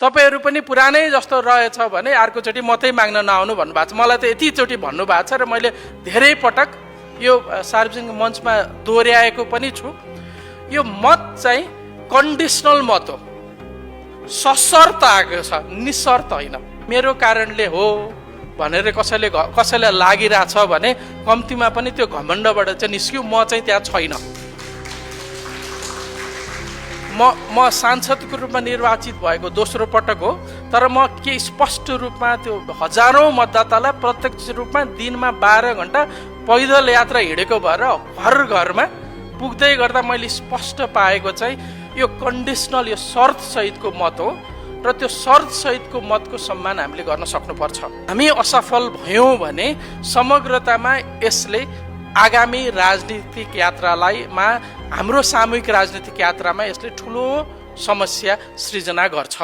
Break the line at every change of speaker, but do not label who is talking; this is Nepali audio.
तपाईहरू पनि पुरानै जस्तो रहेछ भने अर्कोचोटि मतै माग्न नआउनु भन्नुभएको छ। मलाई त यतिचोटि भन्नुभएको छ र मैले धेरै पटक यो सार्वजनिक मञ्चमा दोहोऱ्याएको पनि छु। यो मत चाहिँ कन्डिसनल मत हो, सशर्त आएको छ, निशर्त होइन। मेरो कारणले हो भनेर कसैलाई लागिरहेछ भने कम्तीमा पनि त्यो घमण्डबाट चाहिँ निस्क्यो, म चाहिँ त्यहाँ छैन। म सांसदको रूपमा निर्वाचित भएको दोस्रो पटक हो, तर म के स्पष्ट रूपमा त्यो हजारौं मतदातालाई प्रत्यक्ष रूपमा दिनमा 12 घण्टा पैदल यात्रा हिँडेको भएर घर घरमा पुग्दै गर्दा मैले स्पष्ट पाएको चाहिँ यो कन्डिसनल, यो शर्त सहितको मत हो र त्यो शर्त सहितको मतको सम्मान हामीले गर्न सक्नुपर्छ। हामी असफल भयौँ भने समग्रतामा यसले आगामी राजनीतिक यात्रामा, हाम्रो सामूहिक राजनीतिक यात्रामा यसले ठुलो समस्या सृजना गर्छ।